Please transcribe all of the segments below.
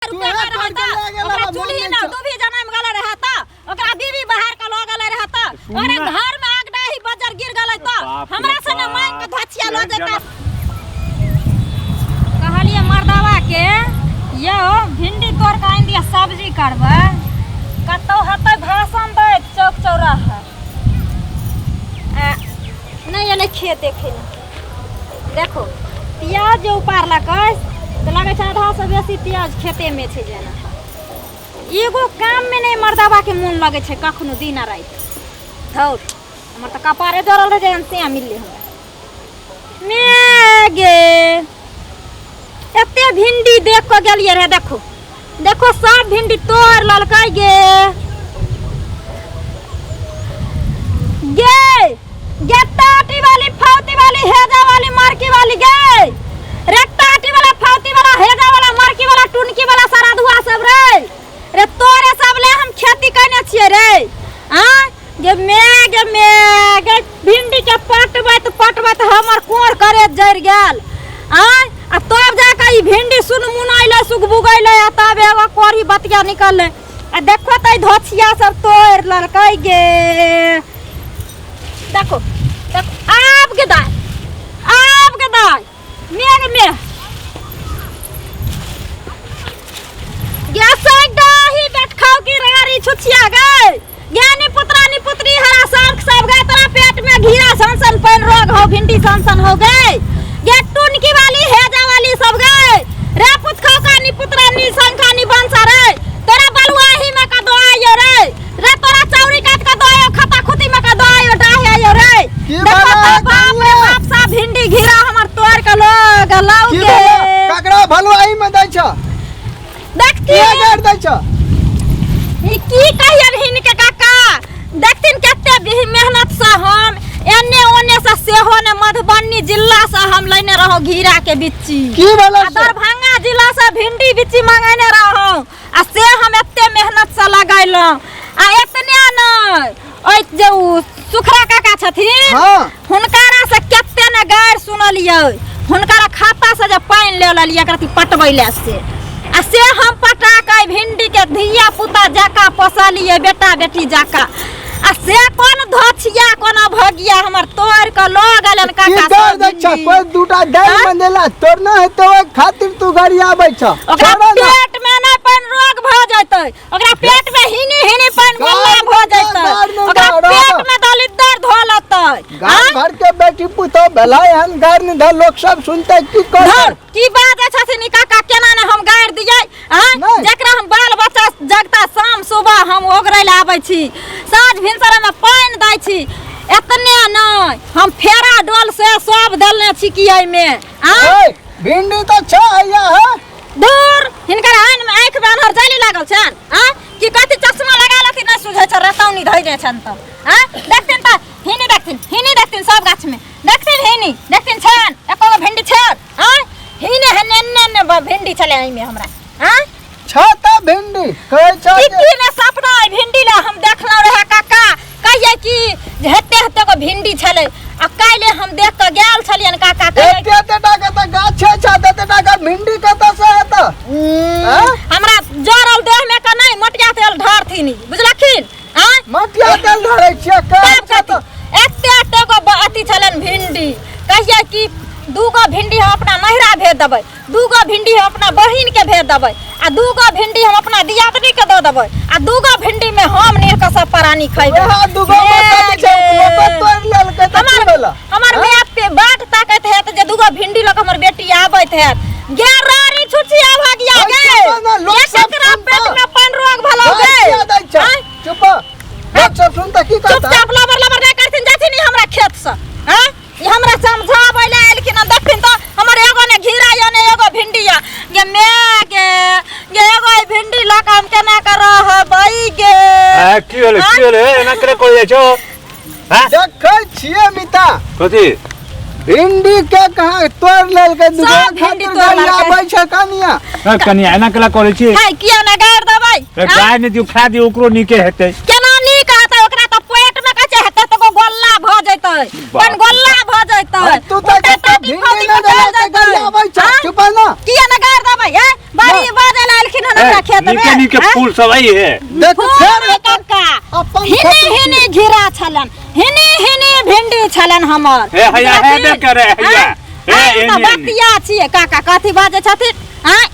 रुपया तोहे के रहत तोड़ के लए गेल ओकरा हमरा चूल्ही मोन में नहि छौ। दुभी जनम गेल रहत, ओकरा बीबी बाहर के लऽ गेल रहत, ओकरा सुनना। घर में आग डाही बजर गिर गेलै त बाप रे हमरा से ने बाप, मांग के धछिया लऽ केहन जेता। जना। कहलियै मर्दावा के, यौ भिंडी तोड़ के आनि दिअ, सब्जी करबै। कतौ हेतै भाषण दैत चौक चौराहा। आ नहि एलै खेत देखै लए। देखो प्याज जे उपारलकै तऽ लगै छै आधासँ बेसी प्याज खेतेमे छै। जेना एगो काममे नहि मर्दाबाके मोन लगै छै कखनो दिन आ राति। धौर, हमर तऽ कपारे जरल रहै छै से मिललै हमरा। मे गे, एते भिंडी देख कऽ गेलियै रहे, देखो देखो सब भिंडी तोड़ लेलकै। गे गे गे, टाटी वाली, फौती वाली, हेजा वाली, मार्की वाली, गे रे, टाटी वाला, फौती वाला, हेजा वाला, मार्की वाला, टुनकी वाला, सारा धुआ सब रे रे, तोरे सब ले हम खेती कयने छियै रे। आँ गे मे, गे मे गे, भिंडी के पटबैत पटबैत हमर कोर करे जरि गेल। आँ, आ तब जाके ई भिंडी सुन मुनैलै, सुगबुगैलै, आ तब एगो कोरी बतिया निकललै। आ देखो तऽ ई धोछिया सब तोड़ि लेलकै। गे देखो देखो, आब के दाय, आब के दाय, मेघ मे गैस डाही बैठ खाओ की रगारी छुछिया गए। ज्ञानी पुत्रा नी पुत्री हरा सांख सब गए, तोरा पेट में घीरा सन सन पेन रोग हो, भिंडी सन सन हो गए। गे टुनकी वाली, हेजा वाली सब गए रे, पुत खाओ का नी पुत्रा नी संखा नी बंसा रे, तोरा बलुआही में का दो आयो रे रे, तोरा चौरी काट का दो आयो, खाता खुती में का दो आयो, डाहे आयो रे। की देखो भेलै तो बाप रे कनिया? बाप, सा भिंडी घिरा हमर तोड़ के लोग लाउ की गे। भेलै? ककरा भलुआही में दै छ? देखती किया गारि दै छ? ई की कहियन हिनके काका, देखथिन कते मेहनत से हम एने ओने से सेहो ने मधुबनी जिला से हम लेने रहौ घिरा के बिच्ची। की भेलै आ से? दरभंगा जिला से भिंडी बिच्ची मंगेने रहौ, आ से हम एते मेहनत से लगेलहुँ। आ एतने नहि, ओहि जे उ सुखरा काका छथिन, हुनकारा से कते ने गारि सुनलियै। हुनकारा खाता से जे पानि ले लेलियै एकरा पटबै ले से, आ से हम पटा के भिंडी के धिया पुता जका पोसलियै, बेटा बेटी जका, आ से कोन धोछिया कोन भगिया हमर तोड़ के लऽ गेलन की काका कर सब दै छ? भिंडी। कोई दूटा दालि आँय? बनेला तोड़ना हेतै, ओहि खातिर तू गाड़ी आबै छ? ओकरा छोड़ो ना। पेट में नहि पानि रोग भऽ जेतै, ओकरा पेट में हिनी हिनी पानि गोला भऽ जेतै, ओकरा पेट में दलिदर धो लेतै। गाम घर के बेटी पुतोह भेलै हन, गारि नहि धऽ, लोक सब सुनतै की कहतै? धर, की बाजै छथिन ई काका, केना ने हम गारि दियै? आँय? नहि। जकरा हम बाल बच्चा जगता शाम सुबह हम ओगरै लए आबै छी, साँझ भिनसर मे पानि दै छी। एतने नहि, हम फेरा डोल से सब देलने छी की एहिमे? आँय? ओए, भिंडी तऽ छ हैया है। दूर, हिनकर आइन में आँखि में अन्हर जाली लागल छनि? आँय, की कथी चश्मा लगा लेथिन, नहि सुझै छै, रतौनी धैने छनि तऽ। आँय, देखथिन तऽ हिनी देखथिन, हिनी देखथिन, सब गाछ में देखथिन, हिनी देखथिन, छनि एको गो भिंडी छनि? आँय, हिने हेने एने एने भिंडी छलै एहिमे हमरा। आँय? छ तऽ भिंडी कहै छ की जे की ने सपना अइ भिंडी ला हम देखलहुँ रहे काका, कहियै कि जे हेते हेते गो भिंडी छलै, आ काल्हि हम देख कऽ गेल छलियनि काका, कहियै एते एते टा के तऽ गाछे छ, एते टा के भिंडी कतऽ से हेतै? आँय? हमरा जरल देह में के नहीं मोटिया तेल ढारथिन ई, बुझलखिन? आँय? मटिया तेल ढारै छियै कहै तब छ कथी तऽ। एते एते गो अथी छलनि भिंडी, कहियै कि दूगो भिंडी हम अपना नहिरा भेज देबै, दूगो भिंडी हम अपना बहिन के भेज देबै, आ दूगो भिंडी हम अपना दियादनी के दऽ देबै, आ दूगो भिंडी में हम नीर के सब प्राणी खैबै। वएह दूगो बच्चा जे छै, लोको तोड़ि लेलकै तऽ की हमर भेलै? हमर my पे बाट ताकैत हेत जे दूगो भिंडी लऽ कऽ हमर बेटी आबैत हेत। गे रारी छुछिया भगिया ओइ गे, चुप ना, लोक ये सब केकरा सुनता। पेट में पानि रोग भलौ गे? किया दै छै? आँय? चुप, लोक सब सुनता की कहता? चुपचाप लबर लबर नहि करथिन, जाथिन ई हमरा खेत से। आँय, ई हमरा समझाबै लए एलखिन हन। देखथिन तऽ हमर एगो ने घिरा यऽ ने एगो भिंडी यऽ। गे my गे, गे एगो ई भिंडी लऽ कऽ हम केना कऽ रहबै गे? आ, की भेलै, की भेलै? एना केना करै जाइ छौ? हैं? देखै छियै मिता। कथी? भिंडी के कहाँ तोड़ लेलकै? सब दुकान भिंडी खातिर तोड़ गाड़ी लेलकै। आबै छै कनिया। ए, कनिया, एना केना करै छी? है, किया ने गारि देबै? ए, गाय नहि दियौ, खा दियौ, ओकरो नीके हेतै। केना नीक हेतै? ओकरा तऽ पेट में कहै छै हेतै तऽ गोल्ला भऽ जेतै, बाप पन गोल्ला भऽ जेतै। अरे तू तऽ उल्टा कतऽ टाटी भिंडी फौजी नहि पर चलि देला तऽ जेतै। गाड़ी आबै छै आँय? चुप ना। किया न गारि देबै हैं? बड़ी बाजल एलखिन हन हमरा खेत में। नीके नीके हैं? फूल सब आई है। देख फूल फेर नहि कक्का, अपन हिनी खेत हिनी घिरा छलन, हिनी हिनी भिंडी छलन हमर। हे हैया हेबे करे हैया। आँय? हे आँय, तऽ एने एने। बतिया छियै काका, कथी बाजै छथिन आँय?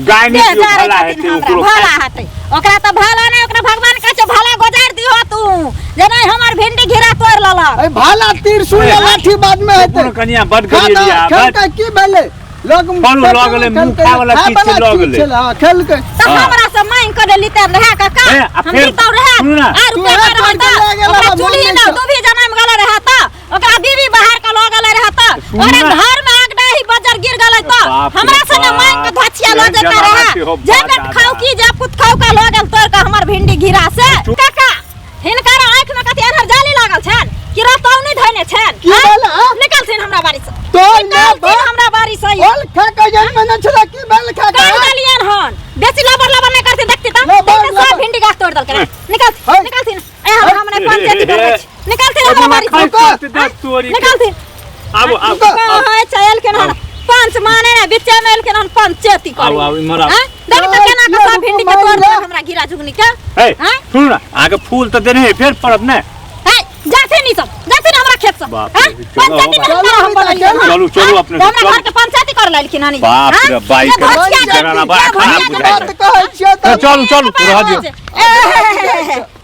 गाय से नहीं दियो जारै भला छथिन हेतै हमरा, ओकरो। भला हेतै ओकरा, तऽ भला नहि, ओकरा भगवान कहै छै भला गुजारि दिहो तू, जे नहि हमर भिंडी घिरा तोड़ि लेलक। ए भाला त्रिशूल ए, लाठी बाद में हेतै। कोनो कनिया बड गरीब आ खेल बड के की भेलै? लोग फल लऽ गेलै, मुँह खाय वाला चीज छै लऽ गेलै। हां, खेलकै। तऽ हाँ। हमरा से मांगि कऽ लेते रहै काका, हे, आ हम फेर दितौ रहै। सुनू ना। आ रुपया तोरा रहै तोड़ के तऽ लए गेल ओकरा हमरा चूल्ही मोन ने नहि छौ। दुभी जनमि गेलै रहै तऽ ओकरा बीबी बाहर के लऽ गेलै रहै तऽ सुनू ओकरा ना। घर में आग डाही बजर गिर गेलै तऽ बाप रे हमरा से ने बाप, मांगि कऽ धछिया लऽ केहन जेता जमाना रहै। छै हो जे बा बेट दादा। खाउ की जे पुत खाउ का लऽ गेल तोड़ कऽ हमर भिंडी घिरा से। चुप। काका, हिनकर आँखि में कथी एनहर जाली लागल छनि कि रतौनी धयने छनि? की आँय? भेल, आँ? निकलथिन हमरा बाड़ी से। तोर माय निकलथिन बाप हमरा बाड़ी से। ओल खा के जन्म ने छला, की भेल खा के? कर देलियन हन, बेसी लबर लबर नहीं करथिन, देखती तऽ लबर, देखते सब लबर। भिंडी गाछ तोड़ देलकै। निकल, है। निकलथिन। ए हम हमने पंचायती करबै छी, निकलथिन हमरा बाड़ी से। खाइ तोरी के। निकलथिन। आबो आबो। रुको। कहै छै एलखिन हन पंच माने ने, बीचे में एलखिन हन पंचायती करै। आउ, आउ, इम्हर आउ। आँय? देख तऽ केना के सब भिंडी के तोड़ देलक हमरा घिरा झुगनी के। हे आँय? सुनू ना, अहाँके फूल तऽ देने है, फेर पड़त ने। हे, जाथिन ई सब, जाथिन हमरा खेत से। बाप रे, आँय? चलो पंचायती में चलो, हमरा हम बेटा, बनलियै चलो। हन। चलू, चलू आँय? अपने सब, हमरा चलू। घर के पंचायती कर लेलखिन हन ई। बाप आँय? रे, बाइक जे धोतिया के जनाना बड़ा जे खराब भरिया बुझाइ बात कहै छियै तऽ चलू चलू, रहऽ दियौ।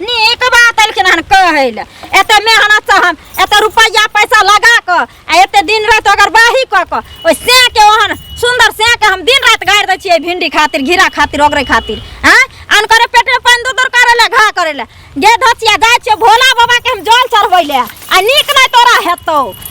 नीक बात एलखिन हन कहै लए। एते मेहनत से हम एते रुपैआ पैसा लगा कऽ आ एते दिन राति अगरबाही कऽ कऽ ओहि सेह के ओहन सुन्दर सेह के हम दिन राति गाड़ि दै छियै भिंडी खातिर, घिरा खातिर, ओगरै खातिर। आँय, अनकरे पेटमे पानि दूर दूर करै लए, घा करै लए। गे धोचिया, जाइ छियै भोला बाबाके हम जल चढ़बै लए आ नीक नहि तोरा हेतौ।